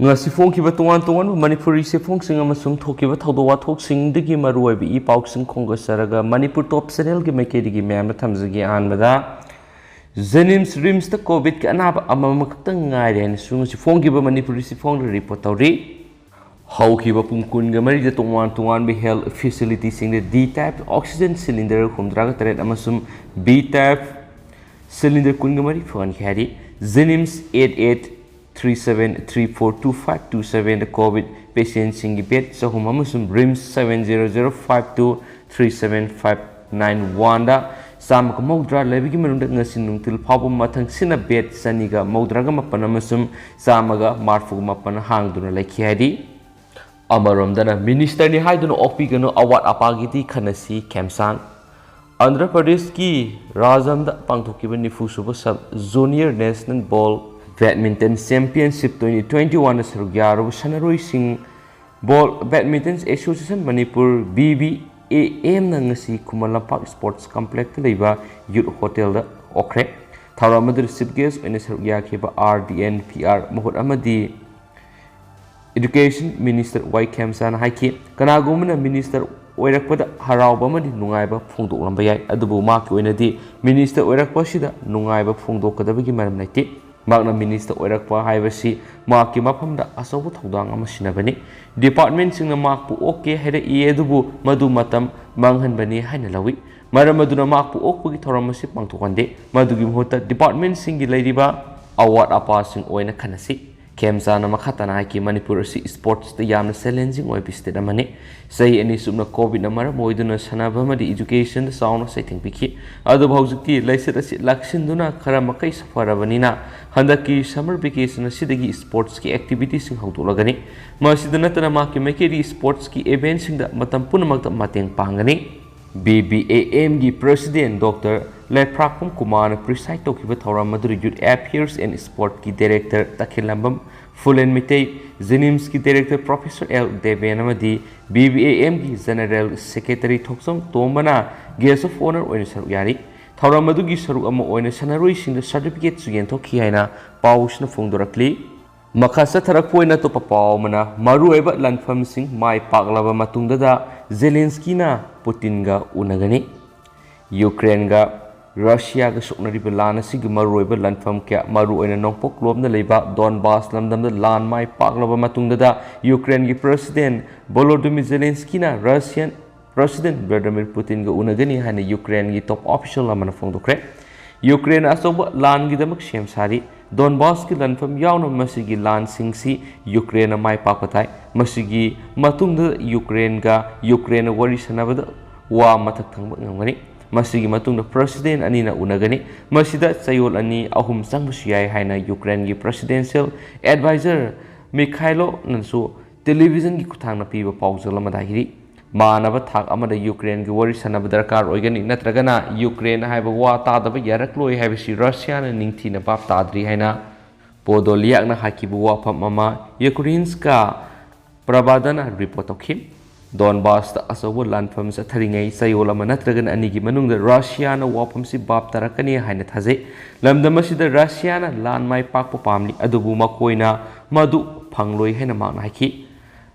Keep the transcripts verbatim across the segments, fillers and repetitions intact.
ꯉꯁꯤ ꯐꯣꯡꯈꯤꯕ ꯇꯣꯉꯥꯟ ꯇꯣꯉꯥꯟꯕ ꯃꯅꯤꯄꯨꯔꯤ ꯆꯦꯐꯣꯡꯁꯤꯡ ꯑꯃꯁꯨꯡ ꯊꯣꯛꯈꯤꯕ ꯊꯧꯗꯣꯛ ꯋꯥꯊꯣꯛꯁꯤꯡꯗꯒꯤ ꯃꯔꯨꯑꯣꯏꯕ ꯏ ꯄꯥꯎꯁꯤꯡ ꯈꯣꯝꯒꯠꯆꯔꯒ ꯃꯅꯤꯄꯨꯔ ꯇꯣꯞ ꯆꯦꯅꯦꯜꯒꯤ ꯃꯥꯏꯀꯩꯗꯒꯤ ꯃꯌꯥꯝꯗ ꯊꯝꯖꯒꯦ꯫ ꯑꯍꯥꯟꯕꯗ, ꯖꯦꯅꯤꯝꯁ ꯔꯤꯝꯁꯇ ꯀꯣꯚꯤꯗꯀꯤ ꯑꯅꯥꯕ ꯑꯃꯃꯝꯈꯛꯇꯪ ꯉꯥꯏꯔꯦ ꯍꯥꯏꯅꯁꯨ ꯉꯁꯤ ꯐꯣꯡꯈꯤꯕ ꯃꯅꯤꯄꯨꯔꯤ ꯆꯦꯐꯣꯡꯗ ꯔꯤꯄꯣꯔꯠ ꯇꯧꯔꯤ꯫ ꯍꯧꯈꯤꯕ ꯄꯨꯡ ꯀꯨꯟꯒ ꯃꯔꯤꯗ ꯇꯣꯉꯥꯟ ꯇꯣꯉꯥꯟꯕ ꯍꯦꯜꯊ ꯐꯦꯁꯤꯂꯤꯇꯤꯁꯤꯡꯗ ꯗꯤ ꯇꯥꯏꯞ ꯑꯣꯛꯁꯤꯖꯦꯟ ꯁꯤꯂꯤꯟꯗꯔ ꯍꯨꯝꯗ꯭ꯔꯥꯒ ꯇꯔꯦꯠ ꯑꯃꯁꯨꯡ ꯕꯤ ꯇꯥꯏꯞ ꯁꯤꯂꯤꯟꯗꯔ ꯀꯨꯟꯒ ꯃꯔꯤ ꯐꯪꯍꯟꯈꯤ ꯍꯥꯏꯔꯤ꯫ JNIMS eight eight three seven three four two five two ꯁꯚꯦꯟꯗ ꯀꯣꯚꯤꯗ ꯄꯦꯁꯦꯟꯁꯤꯡꯒꯤ ꯕꯦꯗ ꯆꯍꯨꯝ ꯑꯃꯁꯨꯡ RIMS seven zero zero five two three seven five nine ꯋꯥꯟꯗ ꯆꯥꯝꯃꯒ ꯃꯧꯗ꯭ꯔꯥ ꯂꯩꯕꯒꯤ ꯃꯅꯨꯡꯗ ꯉꯁꯤ ꯅꯨꯡꯊꯤꯜ ꯐꯥꯎꯕ ꯃꯊꯪꯁꯤꯠꯅ ꯕꯦꯗ ꯆꯅꯤꯒ ꯃꯧꯗ꯭ꯔꯥꯒ ꯃꯥꯄꯟ ꯑꯃꯁꯨꯡ ꯆꯥꯝꯃꯒ ꯃꯔꯤꯐꯨꯒ ꯃꯥꯄꯟ ꯍꯥꯡꯗꯨꯅ ꯂꯩꯈꯤ ꯍꯥꯏꯔꯤ꯫ ꯑꯃꯔꯣꯝꯗꯅ ꯃꯤꯅꯤꯁꯇꯔꯅꯤ ꯍꯥꯏꯗꯨꯅ ꯑꯣꯛꯄꯤꯒꯅꯨ, ꯑꯋꯥꯠ ꯑꯄꯥꯒꯤꯗꯤ ꯈꯟꯅꯁꯤ, ꯈꯦꯝꯆꯥꯟ꯫ ꯑꯟꯙ꯭ꯔ ꯄ꯭ꯔꯗꯦꯁꯀꯤ ꯔꯥꯖꯝꯗ ꯄꯥꯡꯊꯣꯛꯈꯤꯕ ꯅꯤꯐꯨ ꯁꯨꯕ sub junior national ball badminton championship twenty twenty ꯋꯥꯟꯗ ꯁꯔꯨꯛ ꯌꯥꯔꯨꯕ ꯁꯥꯟꯅꯔꯣꯏꯁꯤꯡ ball badminton association Manipur, B B A ꯑꯦꯝꯅ ꯉꯁꯤ ꯈꯨꯃꯟ ꯂꯝꯄꯥꯛ ꯁ꯭ꯄꯣꯔꯠꯁ ꯀꯝꯄ꯭ꯂꯦꯛꯁꯇ ꯂꯩꯕ ꯌꯨꯠ ꯍꯣꯇꯦꯜꯗ ꯑꯣꯛꯈ꯭ꯔꯦ꯫ ꯊꯧꯔꯝ ꯑꯗꯨꯗ ꯆꯤꯐ ꯒꯦꯁ ꯑꯣꯏꯅ ꯁꯔꯨꯛ ꯌꯥꯈꯤꯕ R D N P R ꯃꯍꯨꯠ ꯑꯃꯗꯤ ꯏꯗꯨꯀꯦꯁꯟ ꯃꯤꯅꯤꯁꯇꯔ ꯋꯥꯏ ꯈꯦꯝꯆꯥꯅ ꯍꯥꯏꯈꯤ, ꯀꯅꯥꯒꯨꯝꯕꯅ ꯃꯤꯅꯤꯁꯇꯔ ꯑꯣꯏꯔꯛꯄꯗ ꯍꯔꯥꯎꯕ ꯑꯃꯗꯤ ꯅꯨꯡꯉꯥꯏꯕ ꯐꯣꯡꯗꯣꯛꯂꯝꯕ ꯌꯥꯏ, ꯑꯗꯨꯕꯨ ꯃꯍꯥꯛꯀꯤ ꯑꯣꯏꯅꯗꯤ ꯃꯤꯅꯤꯁꯇꯔ ꯑꯣꯏꯔꯛꯄ ꯑꯁꯤꯗ ꯅꯨꯡꯉꯥꯏꯕ ꯐꯣꯡꯗꯣꯛꯀꯗꯕꯒꯤ ꯃꯔꯝ ꯂꯩꯇꯦ꯫ ꯃꯍꯥꯛꯅ ꯃꯤꯅꯤꯁꯇꯔ ꯑꯣꯏꯔꯛꯄ ꯍꯥꯏꯕꯁꯤ ꯃꯍꯥꯛꯀꯤ ꯃꯐꯝꯗ ꯑꯆꯧꯕ ꯊꯧꯗꯥꯡ ꯑꯃ ꯁꯤꯟꯅꯕꯅꯤ꯫ ꯗꯤꯄꯥꯔꯠꯃꯦꯟꯁꯤꯡꯅ ꯃꯍꯥꯛꯄꯨ ꯑꯣꯛꯀꯦ ꯍꯥꯏꯔꯛꯏ, ꯑꯗꯨꯕꯨ ꯃꯗꯨ ꯃꯇꯝ ꯃꯥꯡꯍꯟꯕꯅꯤ ꯍꯥꯏꯅ ꯂꯧꯏ꯫ ꯃꯔꯝ ꯑꯗꯨꯅ ꯃꯍꯥꯛꯄꯨ ꯑꯣꯛꯄꯒꯤ ꯊꯧꯔꯝ ꯑꯁꯤ ꯄꯥꯡꯊꯣꯛꯍꯟꯗꯦ꯫ ꯃꯗꯨꯒꯤ ꯃꯍꯨꯠꯇ ꯗꯤꯄꯥꯔꯠꯃꯦꯟꯁꯤꯡꯒꯤ ꯂꯩꯔꯤꯕ ꯑꯋꯥꯠ ꯑꯄꯥꯁꯤꯡ ꯑꯣꯏꯅ ꯈꯟꯅꯁꯤ꯫ ꯈꯦꯝꯆꯥꯅ ꯃꯈꯥ ꯇꯥꯅ ꯍꯥꯏꯈꯤ, ꯃꯅꯤꯄꯨꯔ ꯑꯁꯤ ꯁ꯭ꯄꯣꯔꯠꯁꯇ ꯌꯥꯝꯅ ꯆꯦꯂꯦꯟꯖꯤꯡ ꯑꯣꯏꯕ ꯁ꯭ꯇꯦꯠ ꯑꯃꯅꯤ꯫ ꯆꯍꯤ ꯑꯅꯤ ꯆꯨꯞꯅ ꯀꯣꯚꯤꯗꯅ ꯃꯔꯝ ꯑꯣꯏꯗꯨꯅ ꯁꯥꯟꯅꯕ ꯑꯃꯗꯤ ꯏꯗꯨꯀꯦꯁꯟꯗ ꯆꯥꯎꯅ ꯆꯩꯊꯦꯡ ꯄꯤꯈꯤ꯫ ꯑꯗꯨꯕꯨ ꯍꯧꯖꯤꯛꯇꯤ ꯂꯥꯏꯆꯠ ꯑꯁꯤ ꯂꯥꯛꯁꯤꯟꯗꯨꯅ ꯈꯔ ꯃꯈꯩ ꯁꯥꯐꯔꯕꯅꯤꯅ ꯍꯟꯗꯛꯀꯤ ꯁꯝꯃꯔ ꯚꯦꯀꯦꯁꯟ ꯑꯁꯤꯗꯒꯤ ꯁ꯭ꯄꯣꯔꯠꯁꯀꯤ ꯑꯦꯛꯇꯤꯚꯤꯇꯤꯁꯤꯡ ꯍꯧꯗꯣꯛꯂꯒꯅꯤ꯫ ꯃꯁꯤꯗ ꯅꯠꯇꯅ ꯃꯍꯥꯛꯀꯤ ꯃꯥꯏꯀꯩꯗꯒꯤ ꯁ꯭ꯄꯣꯔꯠꯁꯀꯤ ꯏꯚꯦꯟꯠꯁꯤꯡꯗ ꯃꯇꯝ ꯄꯨꯝꯅꯃꯛꯇ ꯃꯇꯦꯡ ꯄꯥꯡꯒꯅꯤ꯫ ꯕꯤ ꯕꯤ ꯑꯦ ꯑꯦꯝꯒꯤ ꯄ꯭ꯔꯦꯁꯤꯗꯦꯟꯠ ꯗꯣꯛꯇꯔ ꯂꯩꯄ꯭ꯔꯥꯛꯄꯝ ꯀꯨꯃꯥꯔꯅ ꯄ꯭ꯔꯤꯁꯥꯏꯗ ꯇꯧꯈꯤꯕ ꯊꯧꯔꯝ ꯑꯗꯨꯗ ꯌꯨꯠ ꯑꯦꯐꯤꯌꯔꯁ ꯑꯦꯟ ꯁ꯭ꯄꯣꯔꯠꯀꯤ ꯗꯥꯏꯔꯦꯛꯇꯔ ꯇꯈꯦꯜꯂꯝꯕꯝ ꯐꯨꯂꯦꯟ ꯃꯤꯇꯩ, ꯖꯦꯅꯤꯝꯁꯀꯤ ꯗꯥꯏꯔꯦꯛꯇꯔ ꯄ꯭ꯔꯣꯐꯦꯁꯔ ꯑꯦꯜ ꯗꯦꯕꯦꯟ ꯑꯃꯗꯤ ꯕꯤ ꯕꯤ ꯑꯦ ꯑꯦꯝꯒꯤ ꯖꯦꯅꯔꯦꯜ ꯁꯦꯀ꯭ꯔꯦꯇꯔꯤ ꯊꯣꯛꯆꯝ ꯇꯣꯝꯕꯅ ꯒꯦꯁ ꯑꯣꯐ ꯑꯣꯅꯔ ꯑꯣꯏꯅ ꯁꯔꯨꯛ ꯌꯥꯔꯤ꯫ ꯊꯧꯔꯝ ꯑꯗꯨꯒꯤ ꯁꯔꯨꯛ ꯑꯃ ꯑꯣꯏꯅ ꯁꯥꯟꯅꯔꯣꯏꯁꯤꯡꯗ ꯁꯥꯔꯇꯤꯐꯤꯀꯦꯠꯁꯨ ꯌꯦꯟꯊꯣꯛꯈꯤ ꯍꯥꯏꯅ ꯄꯥꯎꯁꯤꯅ ꯐꯣꯡꯗꯣꯔꯛꯂꯤ꯫ ꯃꯈꯥ ꯆꯠꯊꯔꯛꯄ ꯑꯣꯏꯅ ꯑꯇꯣꯞꯄ ꯄꯥꯎ ꯑꯃꯅ, ꯃꯔꯨꯑꯣꯏꯕ ꯂꯥꯟꯐꯝꯁꯤꯡ ꯃꯥꯏ ꯄꯥꯛꯂꯕ ꯃꯇꯨꯡꯗꯗ ꯖꯦꯂꯦꯟꯁꯀꯤꯅ ꯄꯨꯇꯤꯟꯒ ꯎꯅꯒꯅꯤ꯫ ꯌꯨꯀ꯭ꯔꯦꯟꯒ ꯔꯁꯤꯌꯥꯒ ꯁꯣꯛꯅꯔꯤꯕ ꯂꯥꯟ ꯑꯁꯤꯒꯤ ꯃꯔꯨꯑꯣꯏꯕ ꯂꯥꯟꯐꯝ ꯀꯌꯥ, ꯃꯔꯨꯑꯣꯏꯅ ꯅꯣꯡꯄꯣꯛ ꯂꯣꯝꯗ ꯂꯩꯕ ꯗꯣꯟꯕꯥꯁ ꯂꯝꯗꯝꯗ ꯂꯥꯟ ꯃꯥꯏ ꯄꯥꯛꯂꯕ ꯃꯇꯨꯡꯗꯗ ꯌꯨꯀ꯭ꯔꯦꯟꯒꯤ ꯄ꯭ꯔꯁꯤꯗꯦꯟ ꯚꯣꯂꯣꯗꯤꯃꯤꯔ ꯖꯦꯂꯦꯟꯁꯀꯤꯅ ꯔꯁꯤꯌꯥꯟ ꯄ꯭ꯔꯁꯤꯗꯦꯟ ꯚ꯭ꯂꯥꯗꯤꯃꯤꯔ ꯄꯨꯇꯤꯟꯒ ꯎꯅꯒꯅꯤ ꯍꯥꯏꯅ ꯌꯨꯀ꯭ꯔꯦꯟꯒꯤ ꯇꯣꯞ ꯑꯣꯐꯤꯁꯤꯌꯦꯜ ꯑꯃꯅ ꯐꯣꯡꯗꯣꯛꯈ꯭ꯔꯦ꯫ ꯌꯨꯀ꯭ꯔꯦꯟ ꯑꯆꯧꯕ ꯂꯥꯟꯒꯤꯗꯃꯛ ꯁꯦꯝ ꯁꯥꯔꯤ꯫ ꯗꯣꯟꯕꯥꯁꯀꯤ ꯂꯥꯟꯐꯝ ꯌꯥꯎꯅ ꯃꯁꯤꯒꯤ ꯂꯥꯟꯁꯤꯡꯁꯤ ꯌꯨꯀ꯭ꯔꯦꯟꯅ ꯃꯥꯏ ꯄꯥꯛꯄ ꯇꯥꯏ꯫ ꯃꯁꯤꯒꯤ ꯃꯇꯨꯡꯗ ꯌꯨꯀ꯭ꯔꯦꯟꯒ ꯌꯨꯀ꯭ꯔꯦꯟꯅ ꯋꯥꯔꯤ ꯁꯥꯟꯅꯕꯗ ꯋꯥ ꯃꯊꯛ ꯊꯪꯕ ꯉꯝꯒꯅꯤ꯫ ꯃꯁꯤꯒꯤ ꯃꯇꯨꯡꯗ ꯄ꯭ꯔꯁꯤꯗꯦꯟ ꯑꯅꯤꯅ ꯎꯅꯒꯅꯤ꯫ ꯃꯁꯤꯗ ꯆꯌꯣꯜ ꯑꯅꯤ ꯑꯍꯨꯝ ꯆꯪꯕꯁꯨ ꯌꯥꯏ ꯍꯥꯏꯅ ꯌꯨꯀ꯭ꯔꯦꯟꯒꯤ ꯄ꯭ꯔꯁꯤꯗꯦꯟꯁꯤꯌꯦꯜ ꯑꯦꯗꯚꯥꯏꯖꯔ ꯃꯤꯈꯥꯏꯂꯣꯅꯁꯨ ꯇꯦꯂꯤꯚꯤꯖꯟꯒꯤ ꯈꯨꯠꯊꯥꯡꯗ ꯄꯤꯕ ꯄꯥꯎꯖꯦꯜ ꯑꯃꯗ ꯍꯥꯏꯔꯤ꯫ ꯃꯥꯟꯅꯕ ꯊꯥꯛ ꯑꯃꯗ ꯌꯨꯀ꯭ꯔꯦꯟꯒꯤ ꯋꯥꯔꯤ ꯁꯥꯟꯅꯕ ꯗꯔꯀꯥꯔ ꯑꯣꯏꯒꯅꯤ, ꯅꯠꯇ꯭ꯔꯒꯅ ꯌꯨꯀ꯭ꯔꯦꯟ ꯍꯥꯏꯕ ꯋꯥ ꯇꯥꯗꯕ ꯌꯥꯔꯛꯂꯣꯏ ꯍꯥꯏꯕꯁꯤ ꯔꯁꯤꯌꯥꯅ ꯅꯤꯡꯊꯤꯅ ꯚꯥꯞ ꯇꯥꯗ꯭ꯔꯤ ꯍꯥꯏꯅ ꯄꯣꯗꯣꯂꯤꯌꯥꯛꯅ ꯍꯥꯏꯈꯤꯕ ꯋꯥꯐꯝ ꯑꯃ ꯌꯨꯀ꯭ꯔꯦꯟꯁꯀ ꯄ꯭ꯔꯕꯥꯗꯅ ꯔꯤꯄꯣꯔꯠ ꯇꯧꯈꯤ꯫ ꯗꯣꯟꯕꯥꯁꯇ ꯑꯆꯧꯕ ꯂꯥꯟꯐꯝ ꯆꯠꯊꯔꯤꯉꯩ ꯆꯌꯣꯜ ꯑꯃ ꯅꯠꯇ꯭ꯔꯒꯅ ꯑꯅꯤꯒꯤ ꯃꯅꯨꯡꯗ ꯔꯁꯤꯌꯥꯅ ꯋꯥꯐꯝꯁꯤ ꯚꯥꯞ ꯇꯥꯔꯛꯀꯅꯤ ꯍꯥꯏꯅ ꯊꯥꯖꯩ꯫ ꯂꯝꯗꯝ ꯑꯁꯤꯗ ꯔꯁꯤꯌꯥꯅ ꯂꯥꯟ ꯃꯥꯏ ꯄꯥꯛꯄ ꯄꯥꯝꯂꯤ, ꯑꯗꯨꯕꯨ ꯃꯈꯣꯏꯅ ꯃꯗꯨ ꯐꯪꯂꯣꯏ ꯍꯥꯏꯅ ꯃꯍꯥꯛꯅ ꯍꯥꯏꯈꯤ꯫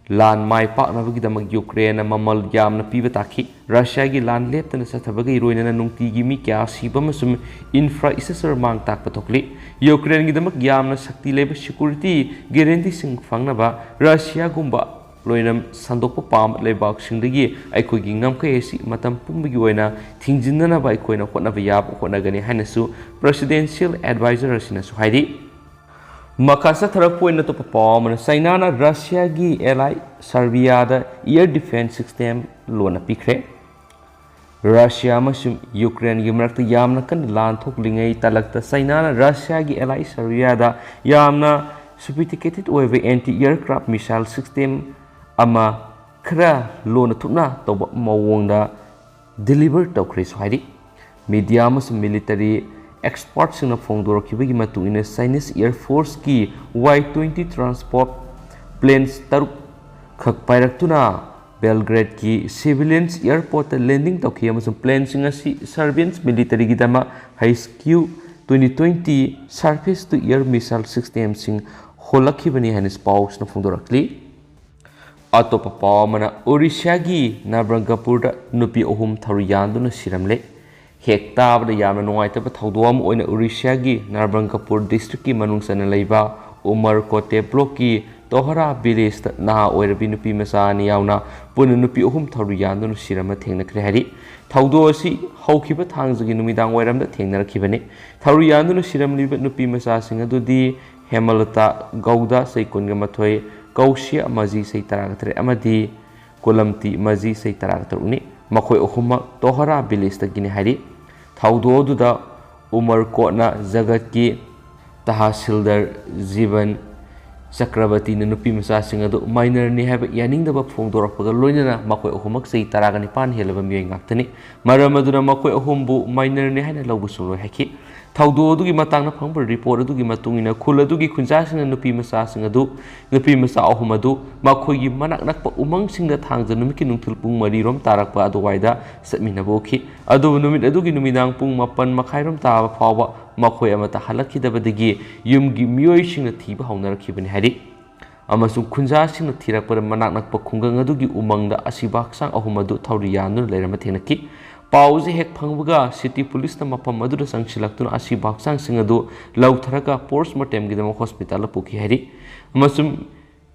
ꯂꯥꯟ ꯃꯥꯏ ꯄꯥꯛꯅꯕꯒꯤꯗꯃꯛ ꯌꯨꯀ꯭ꯔꯦꯟꯅ ꯃꯃꯜ ꯌꯥꯝꯅ ꯄꯤꯕ ꯇꯥꯈꯤ꯫ ꯔꯁꯤꯌꯥꯒꯤ ꯂꯥꯟ ꯂꯦꯞꯇꯅ ꯆꯠꯊꯕꯒ ꯂꯣꯏꯅꯅ ꯅꯨꯡꯇꯤꯒꯤ ꯃꯤ ꯀꯌꯥ ꯁꯤꯕ ꯑꯃꯁꯨꯡ ꯏꯟꯐ꯭ꯔꯥ ꯏꯁꯇ꯭ꯔꯛꯆꯔ ꯃꯥꯡ ꯇꯥꯛꯄ ꯊꯣꯛꯂꯤ꯫ ꯌꯨꯀ꯭ꯔꯦꯟꯒꯤꯗꯃꯛ ꯌꯥꯝꯅ ꯁꯛꯇꯤ ꯂꯩꯕ ꯁꯦꯀ꯭ꯌꯨꯔꯤꯇꯤ ꯒꯦꯔꯦꯟꯇꯤꯁꯤꯡ ꯐꯪꯅꯕ ꯔꯁꯤꯌꯥꯒꯨꯝꯕ ꯂꯣꯏꯅ ꯁꯟꯗꯣꯛꯄ ꯄꯥꯝꯕ ꯂꯩꯕꯥꯛꯁꯤꯡꯗꯒꯤ ꯑꯩꯈꯣꯏꯒꯤ ꯉꯝꯈꯩ ꯑꯁꯤ ꯃꯇꯝ ꯄꯨꯝꯕꯒꯤ ꯑꯣꯏꯅ ꯊꯤꯡꯖꯤꯟꯅꯅꯕ ꯑꯩꯈꯣꯏꯅ ꯍꯣꯠꯅꯕ ꯌꯥꯕ ꯍꯣꯠꯅꯒꯅꯤ ꯍꯥꯏꯅꯁꯨ ꯄ꯭ꯔꯁꯤꯗꯦꯟꯁꯤꯌꯦꯜ ꯑꯦꯗꯚꯥꯏꯖꯔ ꯑꯁꯤꯅꯁꯨ ꯍꯥꯏꯔꯤ꯫ ꯃꯈꯥ ꯆꯠꯊꯔꯛꯄ ꯑꯣꯏꯅ ꯑꯇꯣꯞꯄ ꯄꯥꯎ ꯑꯃꯅ, ꯆꯩꯅꯥꯅ ꯔꯁꯤꯌꯥꯒꯤ ꯑꯦꯂꯥꯏ ꯁꯔꯕꯤꯌꯥꯗ ꯏꯌꯔ ꯗꯤꯐꯦꯟꯁ ꯁꯤꯁꯇꯦꯝ ꯂꯣꯟꯅ ꯄꯤꯈ꯭ꯔꯦ꯫ ꯔꯁꯤꯌꯥ ꯑꯃꯁꯨꯡ ꯌꯨꯀ꯭ꯔꯦꯟꯒꯤ ꯃꯔꯛꯇ ꯌꯥꯝꯅ ꯀꯟꯅ ꯂꯥꯟ ꯊꯣꯛꯂꯤꯉꯩ ꯇꯥꯂꯛꯇ ꯆꯩꯅꯥꯅ ꯔꯁꯤꯌꯥꯒꯤ ꯑꯦꯂꯥꯏ ꯁꯔꯕꯤꯌꯥꯗ ꯌꯥꯝꯅ ꯁꯣꯐꯤꯁꯇꯤꯀꯦꯇꯦꯠ ꯑꯣꯏꯕ ꯑꯦꯟꯇꯤ ꯏꯌꯔꯀ꯭ꯔꯥꯐ ꯃꯤꯁꯥꯏꯜ ꯁꯤꯁꯇꯦꯝ ꯑꯃ ꯈꯔ ꯂꯣꯟꯅ ꯊꯨꯞꯅ ꯇꯧꯕ ꯃꯑꯣꯡꯗ ꯗꯤꯂꯤꯚꯔ ꯇꯧꯈ꯭ꯔꯦꯁꯨ ꯍꯥꯏꯔꯤ꯫ ꯃꯤꯗꯤꯌꯥ ꯑꯃꯁꯨꯡ ꯃꯤꯂꯤꯇꯔꯤ ꯑꯦꯛꯁꯄꯔꯠꯁꯤꯡꯅ ꯐꯣꯡꯗꯣꯔꯛꯈꯤꯕꯒꯤ ꯃꯇꯨꯡ ꯏꯟꯅ, ꯆꯥꯏꯅꯤꯁ ꯑꯦꯌꯔ ꯐꯣꯔꯁꯀꯤ ꯋꯥꯏ ꯇ꯭ꯋꯦꯟꯇꯤ ꯇ꯭ꯔꯥꯟꯁꯄꯣꯔꯠ ꯄ꯭ꯂꯦꯟꯁ ꯇꯔꯨꯛ ꯈꯛ ꯄꯥꯏꯔꯛꯇꯨꯅ ꯕꯦꯜꯒ꯭ꯔꯦꯗꯀꯤ ꯁꯤꯚꯤꯂꯤꯌꯟꯁ ꯑꯦꯌꯔꯄꯣꯔꯠꯇ ꯂꯦꯟꯗꯤꯡ ꯇꯧꯈꯤ ꯑꯃꯁꯨꯡ ꯄ꯭ꯂꯦꯟꯁꯤꯡ ꯑꯁꯤ ꯁꯔꯕꯤꯌꯟꯁ ꯃꯤꯂꯤꯇꯔꯤꯒꯤꯗꯃꯛ H Q twenty twenty surface to air missile ꯁꯤꯁꯇꯦꯝꯁꯤꯡ ꯍꯣꯜꯂꯛꯈꯤꯕꯅꯤ ꯍꯥꯏꯅ ꯄꯥꯎꯁꯤꯅ ꯐꯣꯡꯗꯣꯔꯛꯂꯤ꯫ ꯑꯇꯣꯞꯄ ꯄꯥꯎ ꯑꯃꯅ, ꯑꯣꯔꯤꯁꯥꯒꯤ ꯅꯕꯔꯪꯒꯄꯨꯔꯗ ꯅꯨꯄꯤ ꯑꯍꯨꯝ ꯊꯧꯔꯤ ꯌꯥꯟꯗꯨꯅ ꯁꯤꯔꯝꯂꯦ꯫ ꯍꯦꯛ ꯇꯥꯕꯗ ꯌꯥꯝꯅ ꯅꯨꯡꯉꯥꯏꯇꯕ ꯊꯧꯗꯣꯛ ꯑꯃ ꯑꯣꯏꯅ ꯑꯣꯔꯤꯁꯥꯒꯤ ꯅꯕꯔꯪꯒꯄꯨꯔ ꯗꯤꯁꯇ꯭ꯔꯤꯛꯀꯤ ꯃꯅꯨꯡ ꯆꯟꯅ ꯂꯩꯕ ꯎꯃꯔꯀꯣꯠ ꯇꯦ ꯕ꯭ꯂꯣꯛꯀꯤ ꯇꯣꯍꯔꯥ ꯚꯤꯂꯦꯖꯇ ꯅꯍꯥ ꯑꯣꯏꯔꯕꯤ ꯅꯨꯄꯤ ꯃꯆꯥ ꯑꯅꯤ ꯌꯥꯎꯅ ꯄꯨꯟꯅ ꯅꯨꯄꯤ ꯑꯍꯨꯝ ꯊꯧꯔꯤ ꯌꯥꯟꯗꯨꯅ ꯁꯤꯔꯝꯕ ꯊꯦꯡꯅꯈ꯭ꯔꯦ ꯍꯥꯏꯔꯤ꯫ ꯊꯧꯗꯣꯛ ꯑꯁꯤ ꯍꯧꯈꯤꯕ ꯊꯥꯡꯖꯒꯤ ꯅꯨꯃꯤꯗꯥꯡ ꯋꯥꯏꯔꯝꯗ ꯊꯦꯡꯅꯔꯛꯈꯤꯕꯅꯤ꯫ ꯊꯧꯔꯤ ꯌꯥꯟꯗꯨꯅ ꯁꯤꯔꯝꯂꯤꯕ ꯅꯨꯄꯤ ꯃꯆꯥꯁꯤꯡ ꯑꯗꯨꯗꯤ ꯍꯦꯃꯂꯇꯥ ꯒꯧꯗꯥ, ꯆꯍꯤ ꯀꯨꯟꯒ ꯃꯥꯊꯣꯏ, ꯀꯧꯁꯤꯌꯥ ꯃꯖꯤ, ꯆꯍꯤ ꯇꯔꯥꯒ ꯇꯔꯦꯠ, ꯑꯃꯗꯤ ꯀꯣꯂꯝꯇꯤ ꯃꯖꯤ, ꯆꯍꯤ ꯇꯔꯥꯒ ꯇꯔꯨꯛꯅꯤ꯫ ꯃꯈꯣꯏ ꯑꯍꯨꯝꯃꯛ ꯇꯣꯍꯔꯥ ꯚꯤꯂꯦꯖꯇꯒꯤꯅꯤ ꯍꯥꯏꯔꯤ꯫ ꯊꯧꯗꯣꯛ ꯑꯗꯨꯗ ꯎꯃꯔꯀꯣꯠꯅ ꯖꯒꯠꯀꯤ ꯇꯍꯥꯁꯤꯜꯗꯔ ꯖꯤꯕꯟ ꯆꯀ꯭ꯔꯕꯇꯤꯅ ꯅꯨꯄꯤ ꯃꯆꯥꯁꯤꯡ ꯑꯗꯨ ꯃꯥꯏꯅꯔꯅꯤ ꯍꯥꯏꯕ ꯌꯥꯅꯤꯡꯗꯕ ꯐꯣꯡꯗꯣꯔꯛꯄꯒ ꯂꯣꯏꯅꯅ ꯃꯈꯣꯏ ꯑꯍꯨꯝꯃꯛ ꯆꯍꯤ ꯇꯔꯥꯒ ꯅꯤꯄꯥꯟ ꯍꯦꯜꯂꯕ ꯃꯤꯑꯣꯏ ꯉꯥꯛꯇꯅꯤ꯫ ꯃꯔꯝ ꯑꯗꯨꯅ ꯃꯈꯣꯏ ꯑꯍꯨꯝꯕꯨ ꯃꯥꯏꯅꯔꯅꯤ ꯍꯥꯏꯅ ꯂꯧꯕꯁꯨ ꯂꯣꯏ ꯍꯥꯏꯈꯤ꯫ ꯊꯧꯗꯣꯛ ꯑꯗꯨꯒꯤ ꯃꯇꯥꯡꯗ ꯐꯪꯕ ꯔꯤꯄꯣꯔꯠ ꯑꯗꯨꯒꯤ ꯃꯇꯨꯡ ꯏꯟꯅ ꯈꯨꯜ ꯑꯗꯨꯒꯤ ꯈꯨꯟꯖꯥꯁꯤꯡꯅ ꯅꯨꯄꯤ ꯃꯆꯥꯁꯤꯡ ꯑꯗꯨ, ꯅꯨꯄꯤ ꯃꯆꯥ ꯑꯍꯨꯝ ꯑꯗꯨ ꯃꯈꯣꯏꯒꯤ ꯃꯅꯥꯛ ꯅꯛꯄ ꯎꯃꯪꯁꯤꯡꯗ ꯊꯥꯡꯖ ꯅꯨꯃꯤꯠꯀꯤ ꯅꯨꯡꯊꯤꯜ ꯄꯨꯡ ꯃꯔꯤꯔꯣꯝ ꯇꯥꯔꯛꯄ ꯑꯗꯨꯋꯥꯏꯗ ꯆꯠꯃꯤꯟꯅꯕ ꯎꯈꯤ꯫ ꯑꯗꯨꯕꯨ ꯅꯨꯃꯤꯠ ꯑꯗꯨꯒꯤ ꯅꯨꯃꯤꯗꯥꯡ ꯄꯨꯡ ꯃꯥꯄꯟ ꯃꯈꯥꯏꯔꯣꯝ ꯇꯥꯕ ꯐꯥꯎꯕ ꯃꯈꯣꯏ ꯑꯃꯠꯇ ꯍꯜꯂꯛꯈꯤꯗꯕꯗꯒꯤ ꯌꯨꯝꯒꯤ ꯃꯤꯑꯣꯏꯁꯤꯡꯅ ꯊꯤꯕ ꯍꯧꯅꯔꯛꯈꯤꯕꯅꯤ ꯍꯥꯏꯔꯤ꯫ ꯑꯃꯁꯨꯡ ꯈꯨꯟꯖꯥꯁꯤꯡꯅ ꯊꯤꯔꯛꯄꯗ ꯃꯅꯥꯛ ꯅꯛꯄ ꯈꯨꯡꯒꯪ ꯑꯗꯨꯒꯤ ꯎꯃꯪꯗ ꯑꯁꯤꯕ ꯍꯛꯆꯥꯡ ꯑꯍꯨꯝ ꯑꯗꯨ ꯊꯧꯔꯤ ꯌꯥꯟꯗꯨꯅ ꯂꯩꯔꯝꯕ ꯊꯦꯡꯅꯈꯤ꯫ ꯄꯥꯎ ꯑꯁꯤ ꯍꯦꯛ ꯐꯪꯕꯒ ꯁꯤꯇꯤ ꯄꯨꯂꯤꯁꯅ ꯃꯐꯝ ꯑꯗꯨꯗ ꯆꯪꯁꯤꯜꯂꯛꯇꯨꯅ ꯑꯁꯤꯕ ꯍꯛꯆꯥꯡꯁꯤꯡ ꯑꯗꯨ ꯂꯧꯊꯔꯒ ꯄꯣꯁꯃꯣꯔꯇꯦꯝꯒꯤꯗꯃꯛ ꯍꯣꯁꯄꯤꯇꯥꯜꯗ ꯄꯨꯈꯤ ꯍꯥꯏꯔꯤ꯫ ꯑꯃꯁꯨꯡ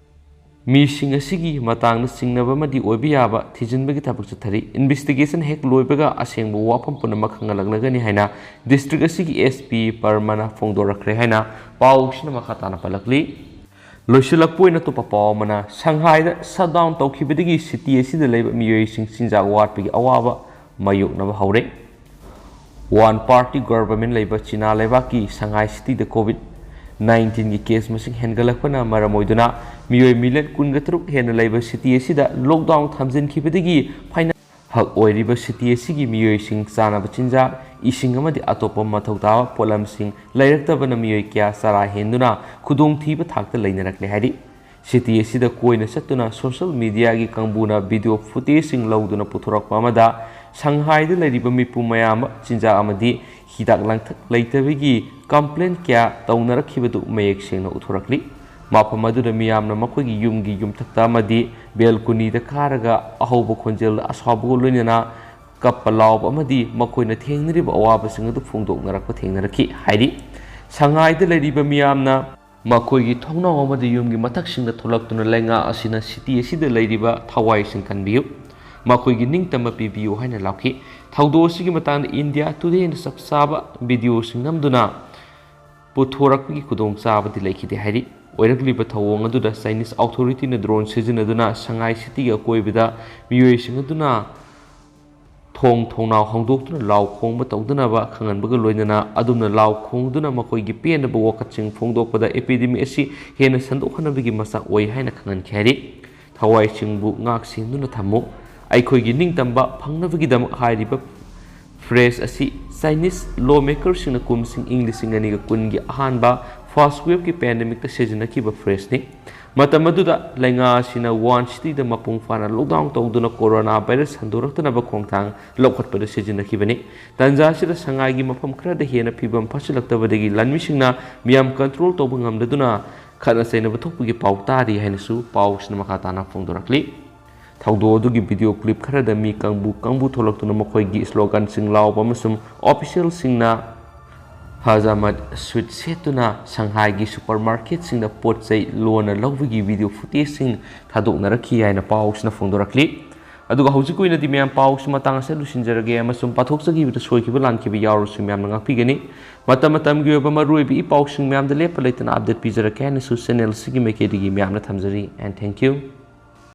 ꯃꯤꯁꯤꯡ ꯑꯁꯤꯒꯤ ꯃꯇꯥꯡꯗ ꯆꯤꯡꯅꯕ ꯑꯃꯗꯤ ꯑꯣꯏꯕ ꯌꯥꯕ ꯊꯤꯖꯤꯟꯕꯒꯤ ꯊꯕꯛ ꯆꯠꯊꯔꯤ꯫ ꯏꯟꯚꯦꯁꯇꯤꯒꯦꯁꯟ ꯍꯦꯛ ꯂꯣꯏꯕꯒ ꯑꯁꯦꯡꯕ ꯋꯥꯐꯝ ꯄꯨꯝꯅꯃꯛ ꯈꯪꯍꯜꯂꯛꯂꯒꯅꯤ ꯍꯥꯏꯅ ꯗꯤꯁꯇ꯭ꯔꯤꯛ ꯑꯁꯤꯒꯤ ꯑꯦꯁ ꯄꯤ ꯄꯔꯃꯅ ꯐꯣꯡꯗꯣꯔꯛꯈ꯭ꯔꯦ ꯍꯥꯏꯅ ꯄꯥꯎꯁꯤꯅ ꯃꯈꯥ ꯇꯥꯅ ꯄꯜꯂꯛꯂꯤ꯫ ꯂꯣꯏꯁꯤꯜꯂꯛꯄ ꯑꯣꯏꯅ ꯑꯇꯣꯞꯄ ꯄꯥꯎ ꯑꯃꯅ, ꯁꯪꯍꯥꯏꯗ ꯁꯠꯗꯥꯎꯟ ꯇꯧꯈꯤꯕꯗꯒꯤ ꯁꯤꯇꯤ ꯑꯁꯤꯗ ꯂꯩꯕ ꯃꯤꯑꯣꯏꯁꯤꯡ ꯆꯤꯟꯖꯥꯛ ꯋꯥꯠꯄꯒꯤ ꯑꯋꯥꯕ ꯃꯥꯌꯣꯛꯅꯕ ꯍꯧꯔꯦ꯫ ꯋꯥꯟ ꯄꯥꯔꯇꯤ ꯒꯣꯚꯔꯟꯃꯦꯟꯠ ꯂꯩꯕ ꯆꯤꯅꯥ ꯂꯩꯕꯥꯛꯀꯤ ꯁꯪꯍꯥꯏ ꯁꯤꯇꯤꯗ ꯀꯣꯚꯤꯗ ꯅꯥꯏꯟꯇꯤꯟꯒꯤ ꯀꯦꯁ ꯃꯁꯤꯡ ꯍꯦꯟꯒꯠꯂꯛꯄꯅ ꯃꯔꯝ ꯑꯣꯏꯗꯨꯅ ꯃꯤꯑꯣꯏ ꯃꯤꯂꯤꯌꯟ ꯀꯨꯟꯒ ꯇꯔꯨꯛ ꯍꯦꯟꯅ ꯂꯩꯕ ꯁꯤꯇꯤ ꯑꯁꯤꯗ ꯂꯣꯛꯗꯥꯎꯟ ꯊꯝꯖꯤꯟꯈꯤꯕꯗꯒꯤ ꯐꯥꯏꯅ ꯍꯛ ꯑꯣꯏꯔꯤꯕ ꯁꯤꯇꯤ ꯑꯁꯤꯒꯤ ꯃꯤꯑꯣꯏꯁꯤꯡ ꯆꯥꯅꯕ ꯆꯤꯟꯖꯥꯛ, ꯏꯁꯤꯡ ꯑꯃꯗꯤ ꯑꯇꯣꯞꯄ ꯃꯊꯧ ꯇꯥꯕ ꯄꯣꯠꯂꯝꯁꯤꯡ ꯂꯩꯔꯛꯇꯕꯅ ꯃꯤꯑꯣꯏ ꯀꯌꯥ ꯆꯔꯥ ꯍꯦꯟꯗꯨꯅ ꯈꯨꯗꯣꯡꯊꯤꯕ ꯊꯥꯛꯇ ꯂꯩꯅꯔꯛꯂꯦ ꯍꯥꯏꯔꯤ꯫ ꯁꯤꯇꯤ ꯑꯁꯤꯗ ꯀꯣꯏꯅ ꯆꯠꯇꯨꯅ ꯁꯣꯁꯤꯌꯦꯜ ꯃꯤꯗꯤꯌꯥꯒꯤ ꯀꯥꯡꯕꯨꯅ ꯚꯤꯗꯤꯑꯣ ꯐꯨꯇꯦꯖꯁꯤꯡ ꯂꯧꯗꯨꯅ ꯄꯨꯊꯣꯔꯛꯄ ꯑꯃꯗ ꯁꯪꯍꯥꯏꯗ ꯂꯩꯔꯤꯕ ꯃꯤꯄꯨꯝ ꯃꯌꯥꯝ ꯑꯃ ꯆꯤꯟꯖꯥꯛ ꯑꯃꯗꯤ ꯍꯤꯗꯥꯛ ꯂꯥꯡꯊꯛ ꯂꯩꯇꯕꯒꯤ ꯀꯝꯄ꯭ꯂꯦꯟ ꯀꯌꯥ ꯇꯧꯅꯔꯛꯈꯤꯕꯗꯨ ꯃꯌꯦꯛ ꯁꯦꯡꯅ ꯎꯠꯊꯣꯔꯛꯂꯤ꯫ ꯃꯐꯝ ꯑꯗꯨꯗ ꯃꯤꯌꯥꯝꯅ ꯃꯈꯣꯏꯒꯤ ꯌꯨꯝꯒꯤ ꯌꯨꯝꯊꯛꯇ ꯑꯃꯗꯤ ꯕꯦꯜꯀꯣꯅꯤꯗ ꯀꯥꯔꯒ ꯑꯍꯧꯕ ꯈꯣꯟꯖꯦꯜ ꯑꯁꯥꯎꯕꯒ ꯂꯣꯏꯅꯅ ꯀꯞꯄ ꯂꯥꯎꯕ ꯑꯃꯗꯤ ꯃꯈꯣꯏꯅ ꯊꯦꯡꯅꯔꯤꯕ ꯑꯋꯥꯕꯁꯤꯡ ꯑꯗꯨ ꯐꯣꯡꯗꯣꯛꯅꯔꯛꯄ ꯊꯦꯡꯅꯔꯛꯈꯤ꯫ ꯍꯥꯏꯔꯤ, ꯁꯉꯥꯏꯗ ꯂꯩꯔꯤꯕ ꯃꯤꯌꯥꯝꯅ ꯃꯈꯣꯏꯒꯤ ꯊꯣꯡꯅꯥꯎ ꯑꯃꯗꯤ ꯌꯨꯝꯒꯤ ꯃꯊꯛꯁꯤꯡꯗ ꯊꯣꯛꯂꯛꯇꯨꯅ ꯂꯩꯉꯥꯛ ꯑꯁꯤꯅ ꯁꯤꯇꯤ ꯑꯁꯤꯗ ꯂꯩꯔꯤꯕ ꯊꯋꯥꯏꯁꯤꯡ ꯀꯟꯕꯤꯌꯨ, ꯃꯈꯣꯏꯒꯤ ꯅꯤꯡꯇꯝꯕ ꯄꯤꯕꯤꯌꯨ ꯍꯥꯏꯅ ꯂꯥꯎꯈꯤ꯫ ꯊꯧꯗꯣꯛ ꯑꯁꯤꯒꯤ ꯃꯇꯥꯡꯗ ꯏꯟꯗꯤꯌꯥ ꯇꯨꯗꯦꯅ ꯆꯞ ꯆꯥꯕ ꯚꯤꯗꯤꯑꯣꯁꯤꯡ ꯅꯝꯗꯨꯅ ꯄꯨꯊꯣꯔꯛꯄꯒꯤ ꯈꯨꯗꯣꯡꯆꯥꯕꯗꯤ ꯂꯩꯈꯤꯗꯦ꯫ ꯍꯥꯏꯔꯤ, ꯑꯣꯏꯔꯛꯂꯤꯕ ꯊꯧꯑꯣꯡ ꯑꯗꯨꯗ ꯆꯥꯏꯅꯤꯁ ꯑꯣꯊꯣꯔꯤꯇꯤꯅ ꯗ꯭ꯔꯣꯟ ꯁꯤꯖꯤꯟꯅꯗꯨꯅ ꯁꯉꯥꯏ ꯁꯤꯇꯤꯒꯤ ꯑꯀꯣꯏꯕꯗ ꯃꯤꯑꯣꯏꯁꯤꯡ ꯑꯗꯨꯅ ꯊꯣꯡ ꯊꯣꯡꯅꯥꯎ ꯍꯥꯡꯗꯣꯛꯇꯨꯅ ꯂꯥꯎ ꯈꯣꯡꯕ ꯇꯧꯗꯅꯕ ꯈꯪꯍꯟꯕꯒ ꯂꯣꯏꯅꯅ ꯑꯗꯨꯝꯅ ꯂꯥꯎ ꯈꯣꯡꯗꯨꯅ ꯃꯈꯣꯏꯒꯤ ꯄꯦꯟꯗꯕ ꯋꯥꯀꯠꯁꯤꯡ ꯐꯣꯡꯗꯣꯛꯄꯗ epidemic ꯑꯁꯤ ꯍꯦꯟꯅ ꯁꯟꯗꯣꯛꯍꯟꯅꯕꯒꯤ ꯃꯆꯥꯛ ꯑꯣꯏ ꯍꯥꯏꯅ ꯈꯪꯍꯟꯈꯤ꯫ ꯍꯥꯏꯔꯤ, ꯊꯋꯥꯏꯁꯤꯡꯕꯨ ꯉꯥꯛ ꯁꯦꯟꯗꯨꯅ ꯊꯝꯃꯨ꯫ ꯑꯩꯈꯣꯏꯒꯤ ꯅꯤꯡꯇꯝꯕ ꯐꯪꯅꯕꯒꯤꯗꯃꯛ ꯍꯥꯏꯔꯤꯕ ꯐ꯭ꯔꯦꯖ ꯑꯁꯤ ꯆꯥꯏꯅꯤꯁ ꯂꯣ ꯃꯦꯀꯔꯁꯤꯡꯅ ꯀꯨꯝꯁꯤꯡ ꯏꯪ ꯂꯤꯁꯤꯡ ꯑꯅꯤꯒ ꯀꯨꯟꯒꯤ ꯑꯍꯥꯟꯕ ꯐꯥꯔꯁ ꯋꯦꯕꯀꯤ ꯄꯦꯟꯗꯦꯃꯤꯛꯇ ꯁꯤꯖꯤꯟꯅꯈꯤꯕ ꯐ꯭ꯔꯦꯖꯅꯤ꯫ ꯃꯇꯝ ꯑꯗꯨꯗ ꯂꯩꯉꯥꯛ ꯑꯁꯤꯅ ꯋꯥꯟ ꯁꯤꯇꯤꯗ ꯃꯄꯨꯡ ꯐꯥꯅ ꯂꯣꯛꯗꯥꯎꯟ ꯇꯧꯗꯨꯅ ꯀꯣꯔꯣꯅꯥ ꯚꯥꯏꯔꯁ ꯁꯟꯗꯣꯔꯛꯇꯅꯕ ꯈꯣꯡꯊꯥꯡ ꯂꯧꯈꯠꯄꯗ ꯁꯤꯖꯤꯟꯅꯈꯤꯕꯅꯤ꯫ ꯇꯥꯟꯖꯥ ꯑꯁꯤꯗ ꯁꯉꯥꯏꯒꯤ ꯃꯐꯝ ꯈꯔꯗ ꯍꯦꯟꯅ ꯐꯤꯕꯝ ꯐꯠꯁꯤꯜꯂꯛꯇꯕꯗꯒꯤ ꯂꯥꯟꯃꯤꯁꯤꯡꯅ ꯃꯤꯌꯥꯝ ꯀꯟꯇ꯭ꯔꯣꯜ ꯇꯧꯕ ꯉꯝꯗꯗꯨꯅ ꯈꯠꯅ ꯆꯩꯅꯕ ꯊꯣꯛꯄꯒꯤ ꯄꯥꯎ ꯇꯥꯔꯤ ꯍꯥꯏꯅꯁꯨ ꯄꯥꯎꯁꯤꯅ ꯃꯈꯥ ꯇꯥꯅ ꯐꯣꯡꯗꯣꯔꯛꯂꯤ꯫ ꯊꯧꯗꯣꯛ ꯑꯗꯨꯒꯤ ꯚꯤꯗꯤꯑꯣ ꯀ꯭ꯂꯤꯞ ꯈꯔꯗ ꯃꯤ ꯀꯥꯡꯕꯨ ꯀꯥꯡꯕꯨ ꯊꯣꯛꯂꯛꯇꯨꯅ ꯃꯈꯣꯏꯒꯤ ꯁ꯭ꯂꯣꯒꯥꯟꯁꯤꯡ ꯂꯥꯎꯕ ꯑꯃꯁꯨꯡ ꯑꯣꯐꯤꯁꯤꯌꯦꯜꯁꯤꯡꯅ ꯍꯖꯥꯃꯠ ꯁꯨꯠ ꯁꯦꯠꯇꯨꯅ ꯁꯪꯍꯥꯏꯒꯤ ꯁꯨꯄꯔꯃꯥꯔꯀꯦꯠꯁꯤꯡꯗ ꯄꯣꯠ ꯆꯩ ꯂꯣꯟꯅ ꯂꯧꯕꯒꯤ ꯚꯤꯗꯤꯑꯣ ꯐꯨꯇꯦꯖꯁꯤꯡ ꯊꯥꯗꯣꯛꯅꯔꯛꯈꯤ ꯍꯥꯏꯅ ꯄꯥꯎꯁꯤꯅ ꯐꯣꯡꯗꯣꯔꯛꯂꯤ꯫ ꯑꯗꯨꯒ ꯍꯧꯖꯤꯛꯀꯤ ꯑꯣꯏꯅꯗꯤ ꯃꯌꯥꯝ ꯄꯥꯎꯁꯤ ꯃꯇꯥꯡ ꯑꯁꯤꯗ ꯂꯣꯏꯁꯤꯟꯖꯔꯒꯦ ꯑꯃꯁꯨꯡ ꯄꯥꯊꯣꯛꯆꯈꯤꯕꯗ ꯁꯣꯏꯈꯤꯕ ꯂꯥꯟꯈꯤꯕ ꯌꯥꯎꯔꯁꯨ ꯃꯌꯥꯝꯅ ꯉꯥꯛꯄꯤꯒꯅꯤ꯫ ꯃꯇꯝ ꯃꯇꯝꯒꯤ ꯑꯣꯏꯕ ꯃꯔꯨꯑꯣꯏꯕ ꯏ ꯄꯥꯎꯁꯤꯡ ꯃꯌꯥꯝꯗ ꯂꯦꯞꯄ ꯂꯩꯇꯅ ꯑꯞꯗꯦꯠ ꯄꯤꯖꯔꯛꯀꯦ ꯍꯥꯏꯅꯁꯨ ꯆꯦꯅꯦꯜ ꯑꯁꯤꯒꯤ ꯃꯥꯏꯀꯩꯗꯒꯤ ꯃꯌꯥꯝꯅ ꯊꯝꯖꯔꯤ꯫ And thank you꯫